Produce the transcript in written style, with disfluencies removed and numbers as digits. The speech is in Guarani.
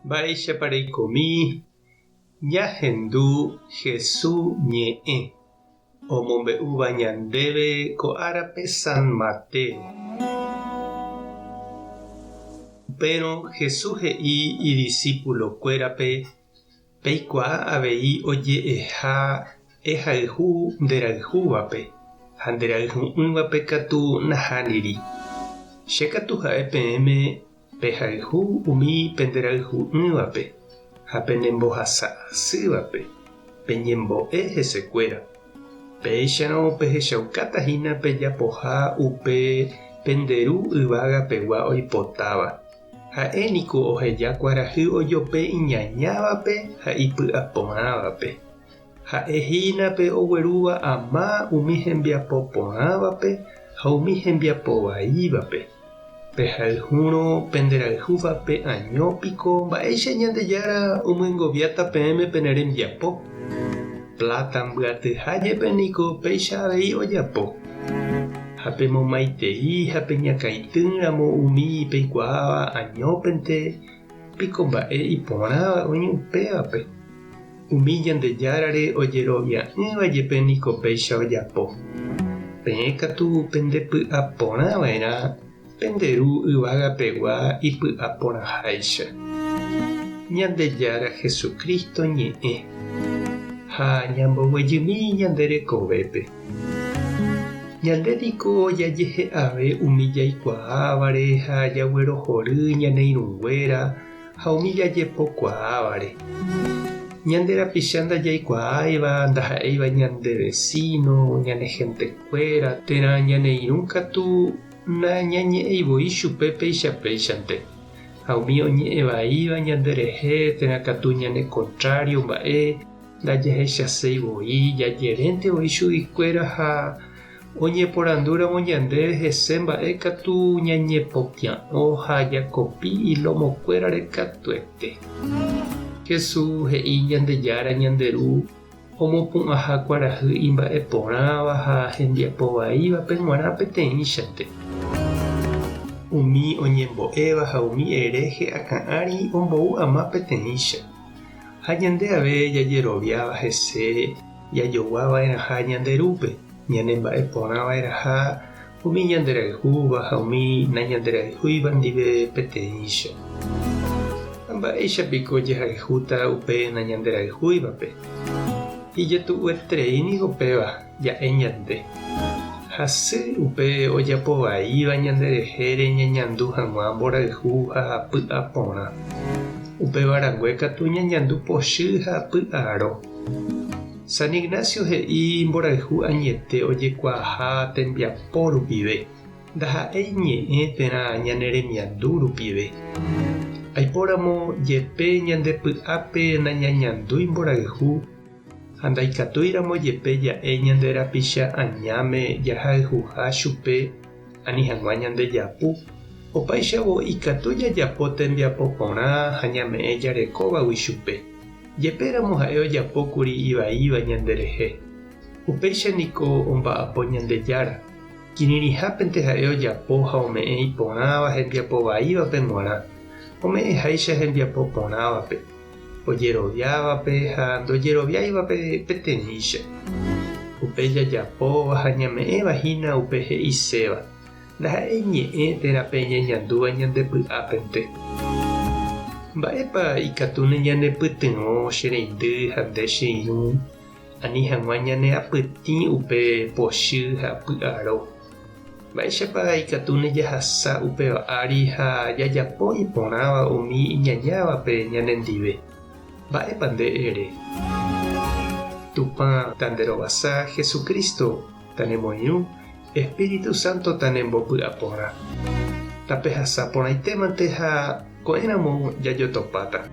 Mba'éichapa reikomi ñahendu Hesu ñe'ẽ omombe'úva ñandéve ko árape San Mateo? Upérõ Hesu he'i idisípulokuérape, Peikuaa avei oje'eha ehayhu nderayhúvape ha nderayhu'ỹvape katu nahániri. Che katu ha'e peẽme Pehayhu umi penderayhu'ỹvape ha penembohasa asývape, peñembo'e hesekuéra. Péicharõ pehechaukáta hína pejapoha upe pende Ru yvága pegua oipotáva. Ha'e niko oheja kuarahy ojope iñañávape ha ipy'aporãvape. Ha'e hína pe oguerúva ama umi hembiapo porãvape ha umi hembiapo vaívape. Pehayhúrõ penderayhúvape año piko mba'éicha Ñandejára omyengoviáta peẽme pene rembiapo? Pláta mbyatyha jepe niko péicha avei ojapo. Ha pemomaitei ha peñakãity ramo umi peikuaáva añópente piko mba'e iporãva oĩ upévape. Umi Ñandejárare ojerovia'ỹva jepe niko péicha ojapo. Peẽ katu pendepy'a porã va'erã pende Ru yvága pegua ipy'a porãháicha. Ñandejára Jesucristo ñe'ẽ ha ñamboguejymi ñande rekovépe. Ñande niko jajehe'ave umi jaikuaávare ha jaguerohory ñane irũnguéra ha umi jajepokuaávare. Ñande rapicha ndajaikuaáiva ndaha'éiva ñande vesíno, ñane hentekuéra térã ñane irũ katu nañañe'ẽi voi chupe péicha péichante. Ha umi oñe'ẽ vaíva ñanderehe térã katu ñane kontrário mba'e ndajahechaséi voi, jajerénte voi chuguikuéra ha Oñeporandúramo ñandéve hese mba'e katu ñañepopia'õ ha jakopi ilomokuérare katuete. Jesús he'i Ñandejára ñande Ru omopu'ãha kuarahy imba'e porãva ha hembiapo vaívape g̃uarã peteĩchante. Umi oñembo'éva ha umi hereje akã ári ombou ama peteĩcha. Ha ñande ave jajeroviáva hese jajogua va'erãha ñande Rúpe, ñane mba'e porã va'erãha umi ñanderayhúva ha umi nañanderayhúiva ndive peteĩcha. Ha mba'éicha piko jahayhúta upe nañanderayhúivape? Ijetu'ueterei niko péva ja'e ñande. Hasy upe ojapo vaíva ñanderehére ñañandu hag̃ua mborayhu ha py'aporã. Upéva rangue katu ñañandu pochy ha py'aro. San Ignacio he'i mborayhu añete ojekuaaha tembiapo rupive, ndaha'éi ñe'ẽ térã ñane remiandu rupive. Aipóramo jepe ñande py'ápe nañañandúi mborayhu ha ndaikatúiramo jepe ja'e ñande rapicha añáme jahayhuha chupe ani hag̃ua ñande japu, opáichavo ikatu jajapo tembiapo porã ha ñame'ẽ jarekóvagui chupe. Jepéramo ha'e ojapókuri ivaíva ñanderehe, upéicha niko omba'apo Ñandejára, kirirĩhápente ha'e ojapo ha ome'ẽ iporãva hembiapo vaívape g̃uarã, ome'ẽháicha hembiapo porãvape, ojeroviávape ha ndojeroviáivape peteĩcha. Upe jajapóva ha ñame'ẽva hína upe he'iséva. Ndaha'éi ñe'ẽ térã pe ñañandúva ñande py'ápente. Mba'épa ikatúne ñanepytyvõ che reindy ha nde che irũ ani hag̃ua ñaneapytĩ upe pochy ha py'aro? Mba'éichapa ikatúne jahasa upéva ári ha jajapo iporãva umi iñañávape ñanendive? Mba'épa nde ere? Tupã tanderovasa Jesucristo tanemoirũ Espíritu Santo tanembopy'aporã. Tapehasa porãitémante ha ko'ẽramo jajotopáta.